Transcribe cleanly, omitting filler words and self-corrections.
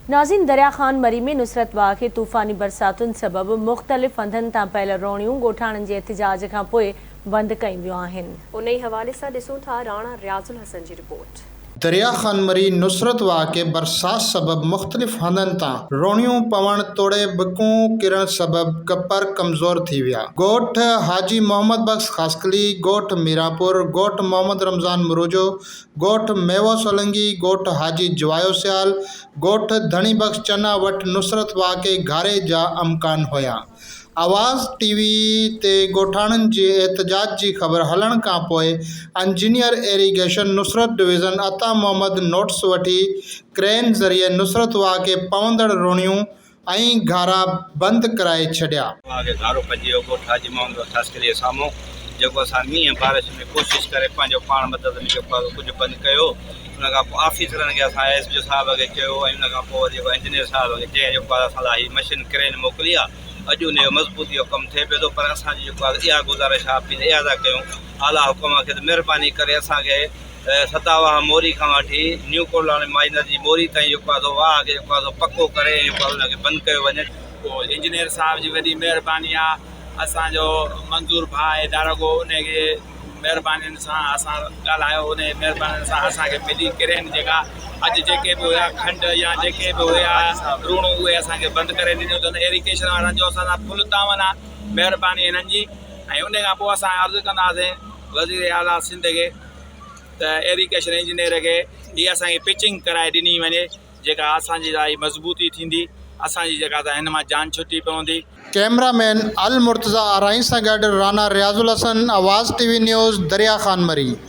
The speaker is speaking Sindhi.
ناظرين دريا خان مري ۾ نصرت واهه کي طوفاني برساتن سبب مختلف هنڌن تان پيل روڻيون ڳوٺاڻن جي احتجاج کان پوء بند ڪيون ويون آهن. انهي حوالي سان ڏسون ٿا راڻا رياض الحسن جي رپورٽ. دريا خان مري نصرت واهه کي برسات سبب مختلف هنڌن تان روڻيون پوڻ توڙي بڪون ڪرڻ سبب ڪپر ڪمزور ٿي ويا. ڳوٺ حاجي محمد بخش خاصخيلي، ڳوٺ ميرانپور، ڳوٺ محمد رمضان مروجو، ڳوٺ ميوو سولنگي، ڳوٺ حاجي جوايو سيال، ڳوٺ ڌڻي بخش چنا وٽ نصرت واهه کي گهاري جا امڪان هيا. آواز ٽي وي تي ڳوٺاڻن جي احتجاج جي خبر هلڻ کانپوء engineer irrigation Nusrat division Ata Muhammad notice وٺي ڪرين ذريعي نصرت واهه کي پوندڙ روڻيون ۽ گهارا بند ڪرائي ڇڏيا. واهه کي گهارو پئجي ويو ڳوٺ حاجي محمد بخش خاصخيلي جي سامهون جيڪو اسان مينهن بارش ۾ ڪوشش ڪري پنهنجو پاڻ مدد ۾ جيڪو آهي سو ڪجهه بند ڪيو ان کان پوء آفيسرن کي اسان ايس ڊي او صاحب کي چيو ۽ ان کان پوء وري جيڪو انجنيئر صاحب کي جنهن جيڪو آهي اسان لاء هي مشين ڪرين موڪلي آهي اڄ ان جو مضبوطي جو ڪم ٿئي پيو ٿو پر اسان جي جيڪو آهي اها گذارش آهي اپيل اها ٿا ڪيون اعليٰ حڪام کي ته مهرباني ڪري اسان کي ستاواهه موري کان وٺي نيو ڪوٽلاڻي مائينر جي موري تائين جيڪو آهي سو واهه کي جيڪو آهي سو پڪو ڪري ۽ جيڪو آهي ان کي بند ڪيو وڃي. پوء انجنيئر صاحب جي وڏي مهرباني آ اسان جو منظور ڀاء آهي داروغو ان جي مهربانين سان اسان ڳالهايو ان جي مهربانين سان اسان کي ملي ڪرين جيڪا اڄ جيڪي به هيا کنڊ يا جيڪي به هيا روڻو اهي اسان کي بند ڪري ڏنيون اٿن ايريگيشن وارن جو اسان سان فل تعاون آ مهرباني هنن جي ۽ ان کان پوء اسان عرض ڪنداسين وزير اعليٰ سنڌ کي ته ايريگيشن انجنيئر کي هي اسان کي پچنگ ڪرائي ڏني وڃي جيڪا اسان جي لاء مضبوطي ٿيندي اسان جي جيڪا ته هن مان جان ڇٽي پوندي. ڪئميرا مين المرتضيٰ آرائين سان گڏ Rana Riaz Alhassan, Awaz T V news, Darya Khan Marri.